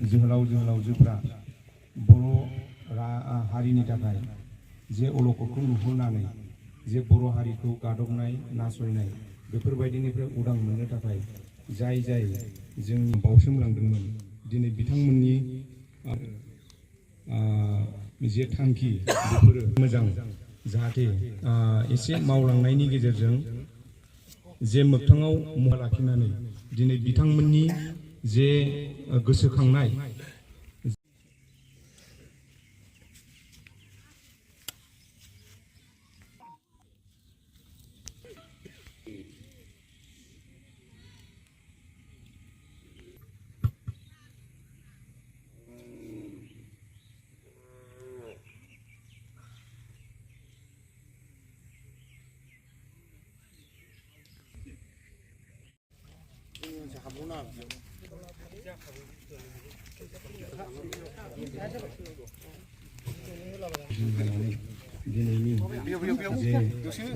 जोहोलाव जोहोलावजोफ्रा बर' हारिनि थाखाय जे अलखदखौ नुहुरनानै जे बर' हारिखौ गादबनाय नासयनाय बेफोरबायदिनिफ्राय उदां मोननो थाखाय जाय जाय जोंनि बावसोमलांदोंमोन दिनै बिथांमोननि जे थांखि बेफोरो मोजां जाहाथे एसे मावलांनायनि गेजेरजों जे मोगथाङाव मुवा लाखिनानै दिनै बिथांमोननि जे गोसोखांनाय दिनैनि जे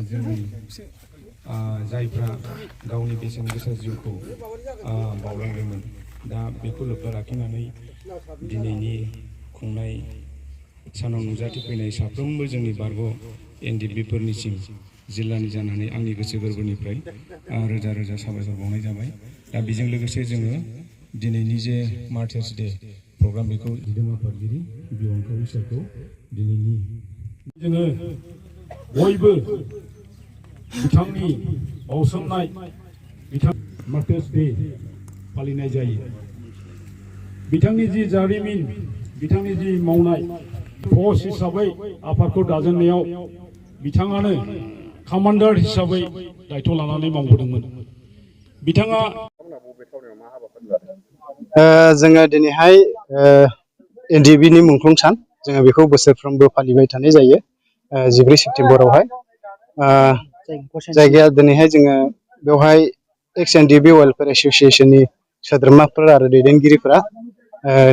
जोंनि जायफ्रा गावनि बेसेन गोसा जिउखौ बावलांदोंमोन दा बेखौ लोब्बा लाखिनानै दिनैनि खुंनाय सानाव नुजाथिफैनाय साफ्रोमबो जोंनि बारग' एनडिएफबिफोरनिसिम जिल्लानि जानानै आंनि गोसो गोरबोनिफ्राय रोजा रोजा साबायखर बावनाय जाबाय। दा बेजों लोगोसे जोङो दिनैनि जे मार्टार्स डे प्रग्राम बेखौ दिदोम आफादगिरि बिअनखौ सारखौ दिनैनि जोङो बयबो बिथांनि बावसोमनाय बिथां मार्टार्स डे फालिनाय जायो। बिथांनि जि जारिमिन बिथांनि जि मावनाय फर्स हिसाबै आफादखौ दाजेननायाव बिथाङानो कमान्डार हिसाबै दायथ' लानानै मावबोदोंमोन। बिथाङा जोङो दिनैहाय एनडिएफबिनि मुंख्लं सान जोङो बेखौ बोसोरफ्रोमबो फालिबाय थानाय जायो 14 सेप्तेम्बरावहाय जायगाया दिनैहाय जोङो बेवहाय एक्स एनडिएफबि वेलफेयार एस'सिएशननि सोद्रोमाफोर आरो दैदेनगिरिफोरा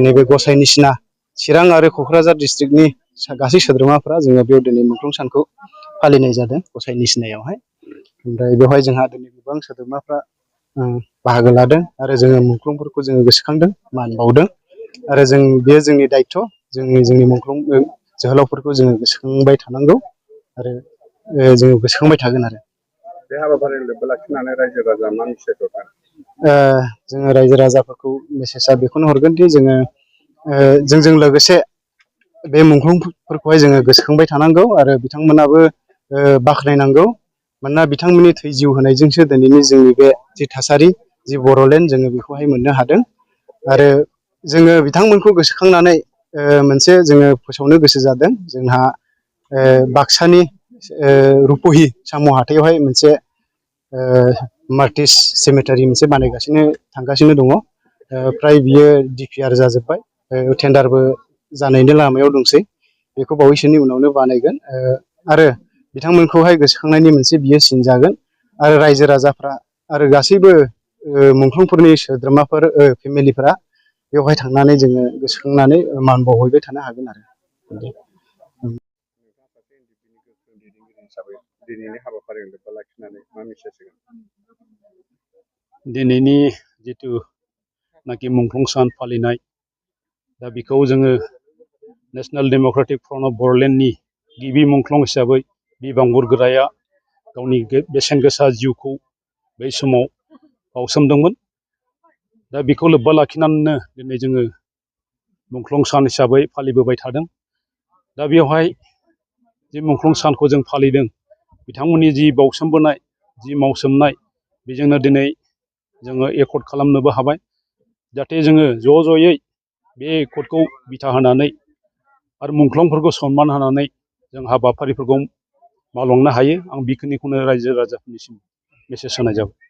नैबे गसाइनिसिना चिरां आरो क'क्राझार डिस्ट्रिक्टनि गासै सोद्रोमाफोरा जोङो बेयाव दिनै मुंख्लं सानखौ फालिनाय जादों गसाइनिसिनायावहाय। ओमफ्राय बेवहाय जोंहा दिनै गोबां सोद्रोमाफ्रा बाहागो लादों आरो जोङो मुंख्लंफोरखौ जोङो गोसोखांदों मान बावदों आरो बेयो जोंनि दायथ' जोंनि मुंख्लं जोहोलावफोरखौ जोङो गोसोखांबाय थानांगौ आरो जोङो गोसोखांबाय थागोन आरो बे हाबाफारिखौ लोब्बा लाखिनानै रायजो राजा मा मेसेज हरगोन? जोङो रायजो राजाफोरखौ मेसेजआ बेखौनो हरगोन दि जोङो जोंजों लोगोसे बे मुंख्लंफोरखौहाय जोङो गोसोखांबाय थानांगौ आरो बिथांमोनाबो बाख्नायनांगौ। मानोना बिथांमोननि थै जिउ होनायजोंसो दिनैनि जोंनि बे जि थासारि जि बर'लेण्ड जोङो बेखौहाय मोननो हादों आरो जोङो बिथांमोनखौ गोसोखांनानै मोनसे जोङो फोसावनो गोसो जादों। जोंहा बाक्सानि रुपहि साम' हाथायावहाय मोनसे मार्टिस सेमेटारि मोनसे थांगासिनो दङ। फ्राय बियो DPR जाजोब्बाय टेन्डारबो जानायनि लामायाव दंसै। बेखौ बावैसोनि उनावनो बानायगोन आरो बिथांमोनखौहाय गोसोखांनायनि मोनसे बियो सिन जागोन आरो रायजो राजाफ्रा आरो गासैबो मुंख्लंफोरनि सोद्रोमाफोर फेमिलिफोरा बेवहाय थांनानै जोङो गोसोखांनानै मान बावहैबाय थानो हागोन आरो दिनैनि हाबाफारिखौ लोब्बा लाखिनानै मा मेसेज होगोन? दिनैनि जिथुनाखि मुंख्लं सान फालिनाय दा बेखौ जोङो नेशनेल डेम'क्रेटिक फ्रन्ट अफ बर'लेण्डनि गिबि मुंख्लं हिसाबै बिर बंगबरगोराया गावनि बेसेन गोसा जिउखौ बै समाव बावसोमदोंमोन। दा बेखौ लोब्बा लाखिनानैनो दिनै जोङो मुंख्लं सान हिसाबै फालिबोबाय थादों। दा बेवहाय जि मुंख्लं सानखौ जों फालिदों बिथांमोननि जि बावसोमबोनाय जि मावसोमनाय बेजोंनो दिनै जोङो एकर्ड खालामनोबो हाबाय। जाहाथे जोङो ज' ज'यै बे एकर्डखौ बिथा होनानै आरो मुंख्लंफोरखौ सनमान होनानै जों हाबाफारिफोरखौ मावलांनो हायो। आं बेखिनिखौनो रायजो राजाफोरनिसिम मेसेज होनाय जाबाय।